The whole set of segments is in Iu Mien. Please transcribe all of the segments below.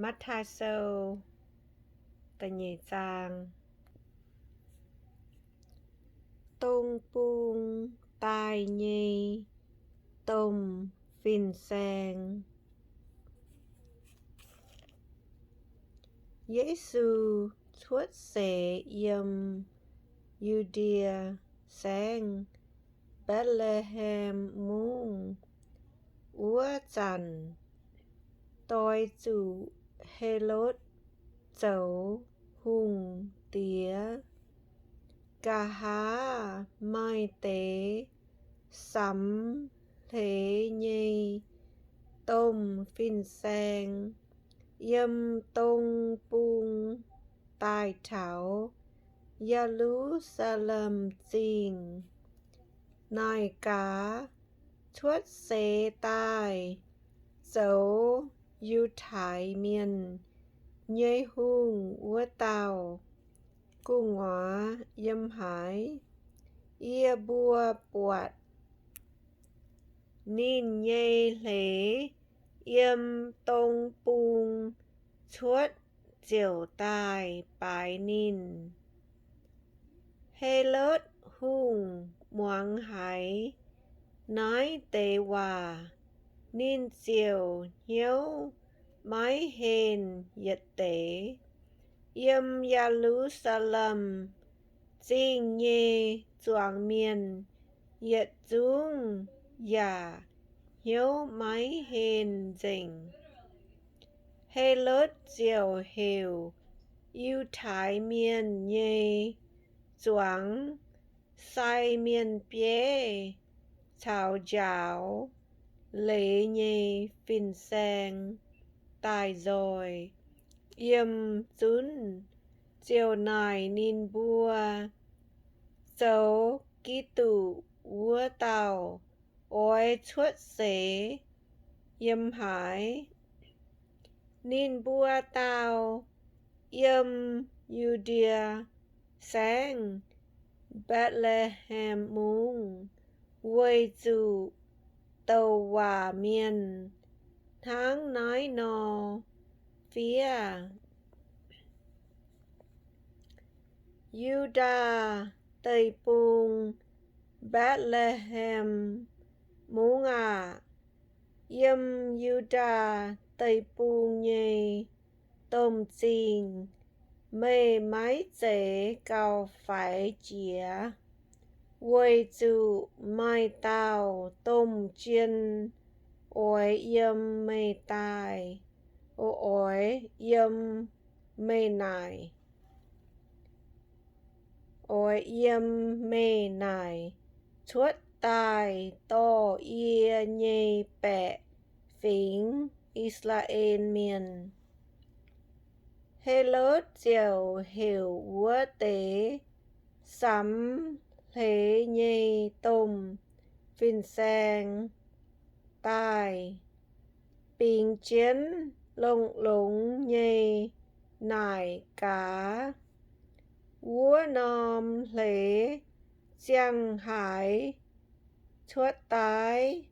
Matv^taai Sou da'nyeic zaang. Dong bung daaih nyei domh fin-saeng. Yesu cuotv seix yiem Yu^ndie Saengv, Mbetc^le^hem Mungv, wuov zanc doix zuqc Helotv zoux hungh diex. Nqa'haav maaih deix samx hleix nyei domh fin-saeng yiem dong bung daaih taux Ye^lu^saa^lem Zingh. Naaic gaax, cuotv seix daaih zoux Yiutai Mienh nyei hungh wuov dauh gu'nguaaz yiem haaix? Yie mbuo buatc ninh nyei hleix yiem dong bung cuotv ziouc daaih baaix ninh. Helotv Hungh muangx haiz naaiv deix waac, ninh ziouc hnyouv maiv henh yietc deix. Yiem Ye^lu^saa^lem Zingh nyei zuangx mienh yietc zungv yaac hnyouv maiv henh nzengc. Helotv ziouc heuc Yiutai Mienh nyei zuangx sai mienh bieiv caux njaaux leiz nyei fin-saeng daaih nzoih yiem zunv, ziouc naaic ninh mbuo, Zoux Giduc wuov dauh oix cuotv seix yiem haaix? Ninh mbuo dau, Yiem Yu^ndie Saengv, Mbetc^le^hem Mungv, weic zuqc douc waac mienh hnangv naaiv nor fiev. Yu^ndaa Deic-Bung, Mbetc^le^hem Mungv aah! Yiem Yu^ndaa Deic-Bung nyei domh zingh meih maiv zeiz gauh faix jiex, weic zuqc maaih dauh domh jien oix yiem meih daaih, oix yiem meih naaic, oix yiem meih naaic cuotv daaih dorh yie nyei baeqc fingx, I^saa^laa^en Mienh. Helotv ziouc heuc wuov deix samx hleix nyei domh fin-saeng daaih bingx jienv longx-longx nyei naaic gaax, Wuov norm hleix ziangh haaix cuotv daaih?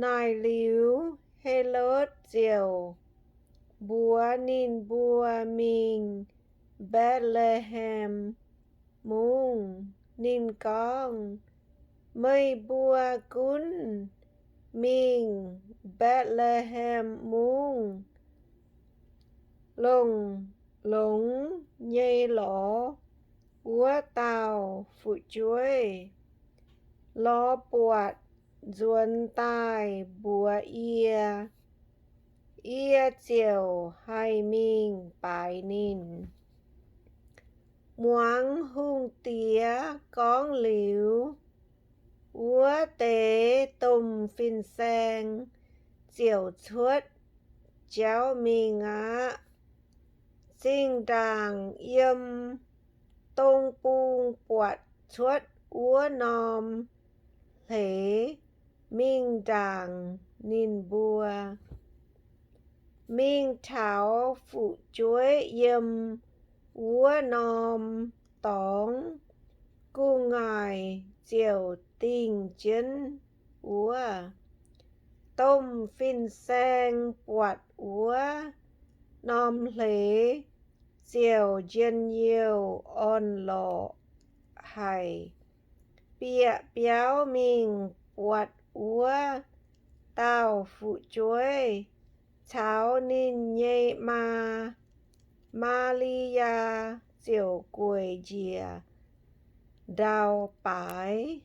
Naaic liuz, Helotv ziouc mbuox ninh mbuo mingh Mbetc^le^hem Mungv. Ninh gorngv, Meih mbuo gunv mingh Mbetc^le^hem Mungv. Longx-longx nyei lorz wuov dauh fu'jueiv lorz buatc nzuonx daaih mbuox yie, yie ziouc haih mingh baaix ninh. Muangx hungh diex gorngv liuz, wuov deix domh fin-saeng ziouc cuotv jauv mingh aqv. Zinh ndaangc yiem dong bung buatc cuotv wuov norm hleix mingh ndaangc ninh mbuo, mingh taux fu'jueiv yiem wuov norm dorngx, gu'nguaaic ziouc dingh jienv wuov. Domh fin-saeng buatc wuov norm hleix ziouc njien-youh orn-lorqc haic, bieqc biauv mingh buatc wuov dauh fu'jueiv caux ninh nyei maa. Maa^li^yaa ziouc gueic njiec ndau-baaix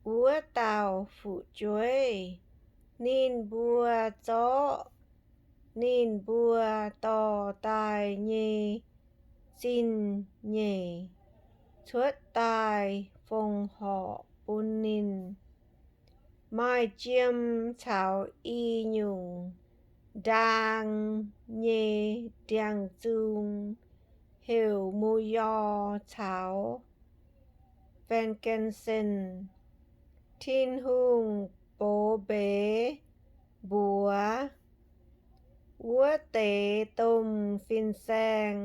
wuov dauh fu'jueiv. Ninh mbuo zorqv ninh mbuo dorh daaih nyei zingh nyeic cuotv daaih fongc horc bun ninh. Maaih jiem caux i nyungc ndaang nyei ndiangx-zung heuc mu^yor caux frankincense. Tin-Hungh bov mbeix mbuox wuov deix domh fin-saeng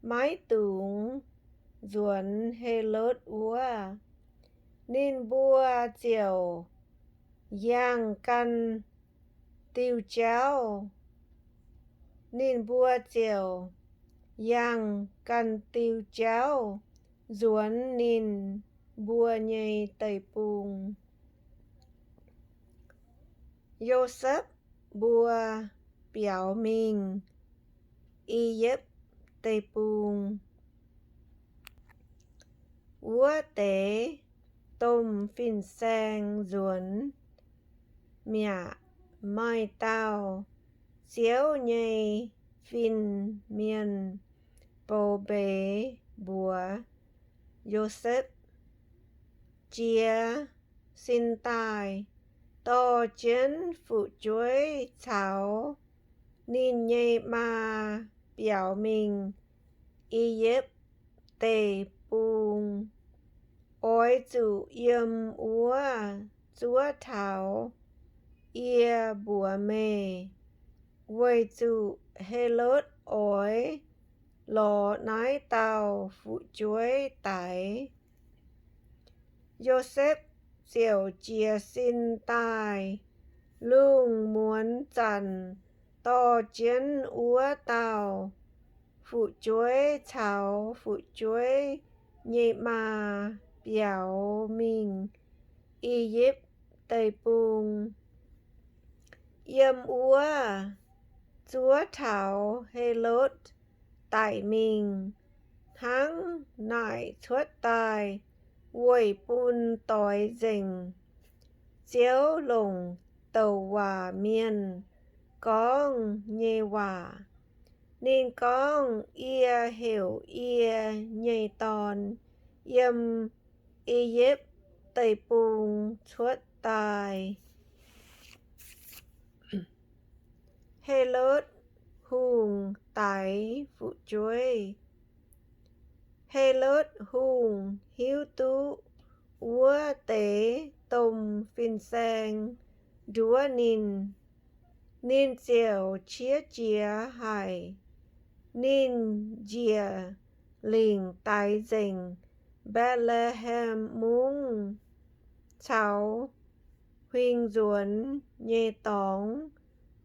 maiv dungx nzuonx Helotv wuov. Ninh mbuo ziouc yangh ganh diuh jauv. Ninh mbuo ziouc yangh ganh diuh jauv nzuonx ninh mbuo nyei deic-bung. Yosepv mbuo biaux mingh I^yipv Deic-Bung. Wuov deix domh fin-saeng nzuonx mi'aqv. Maaih dauh Ziouv nyei fin-mienh bov mbeix mbuox Yosepv, Jiez sin daaih dorh jienv fu'jueiv caux ninh nyei maa biaux mingh I^yipv Deic-Bung. Oix zuqc yiem wuov zuov taux yie mbuox meih, weic zuqc Helotv oix lorz naaiv dauh fu'jueiv daix. Yosepv ziouc jiez sin daaih. Lungh muonz zanc dorh jienv wuov dauh fu'jueiv caux fu'jueiv nyei maa biaux mingh I^yipv Deic-Bung. Yiem wuov zuov taux Helotv daic mingh, hnangv naaic cuotv daaih weic bun doix nzengc Ziouv longc douc waac mienh gorngv nyei waac. Ninh gorngv, Yie heuc yie nyei dorn yiem I^yipv Deic-Bung cuotv daaih. Helotv Hungh Daix Fu'jueiv. Helotv Hungh hiuv duqv wuov deix domh fin-saeng nduov ninh, ninh ziouc qiex jiez haic. Ninh njiec lingc daix nzengc Mbetc^le^hem Mungv caux huing nzuonx nyei dorngx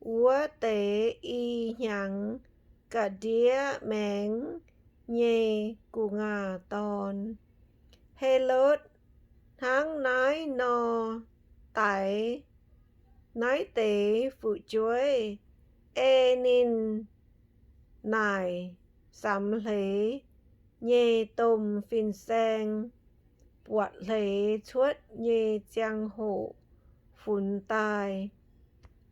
wuov deix i hnyangx ga'ndiev maengx nyei gu'nguaaz dorn. Helotv hnangv naaiv nor daix naaiv deix fu'jueiv, ei ninh naaic samx hleix nyei domh fin-saeng buatc hleix cuotv nyei ziangh hoc funx daaih.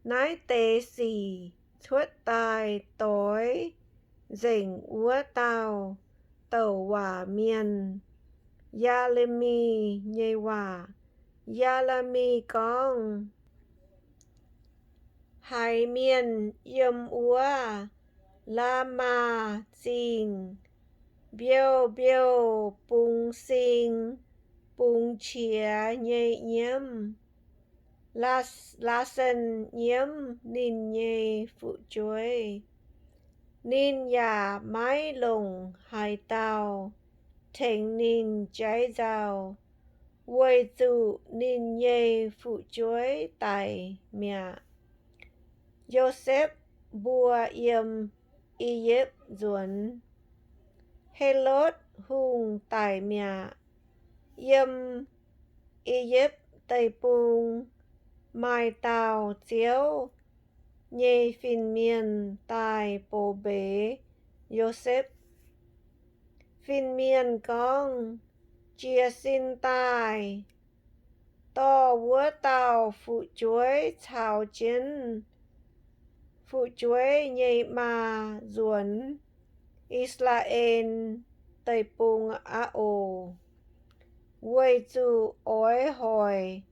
Naaiv deix sic cuotv daaih doix nzengc wuov dauh douc waac mienh, Yaa^le^mi, nyei waac. Yaa^le^mi gorngv, Haiz mienh yiem wuov Laamaa Zingh mbiouh mbiouh bungx sing bungx qiex nyei nyiemv. Laa^sen nyiemv ninh nyei fu'jueiv. Ninh yaac maiv longc haaix dauh tengx ninh jaiv nzauh, weic zuqc ninh nyei fu'jueiv daic mi'aqv. Yosepv mbuo yiem I^yipv nzuonx. Helotv Hungh daic mi'aqv. Yiem I^yipv Deic-Bung maaih dauh Ziouv nyei fin-mienh daaih box mbeix Yosepv. Fin-mienh gorngv, Jiez sin daaih, dorh wuov dauh fu'jueiv caux jienv fu'jueiv nyei maa nzuonx I^saa^laa^en Deic-Bung aqv oc. Weic zuqc oix hoic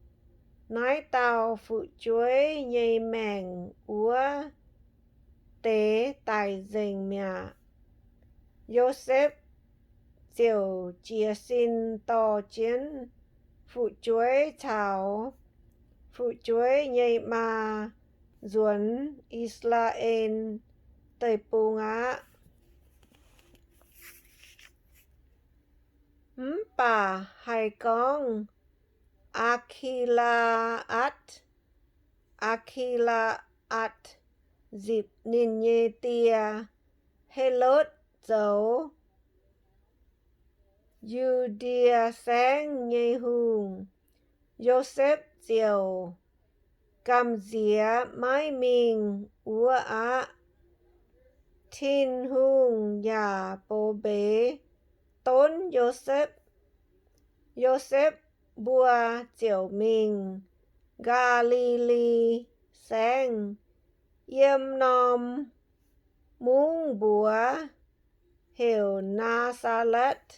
naaiv dauh fu'jueiv nyei maengc wuov deix daic nzengc mi'aqv. Yosepv ziouc jiez sin dorh jienv fu'jueiv caux fu'jueiv nyei maa nzuonx I^saa^laa^en Deic-Bung aqv. Mv baac haih gorngv Aa^ki^laa^atc, Aa^ki^laa^atc nzipc ninh nyei die, Helotv, zoux Yu^ndie Saengv nyei hungh. Yosepv ziouc gamh nziex maiv mingh wuov aqv. Tin-Hungh yaac box mbeix donv Yosepv. Yosepv mbuo ziouc mingh Gaa^li^li Saengv, yiem norm mungv mbuox heuc Naa^saa^letv.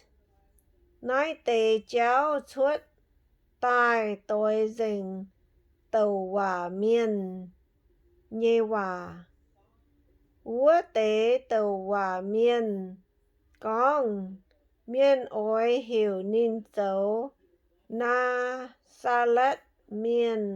Naaiv deix jauv cuotv daaih doix nzengc douc waac mienh nyei waac. Wuov deix douc waac mienh gorngv, Mienh oix heuc ninh zoux Naa^saa^letv Mienh.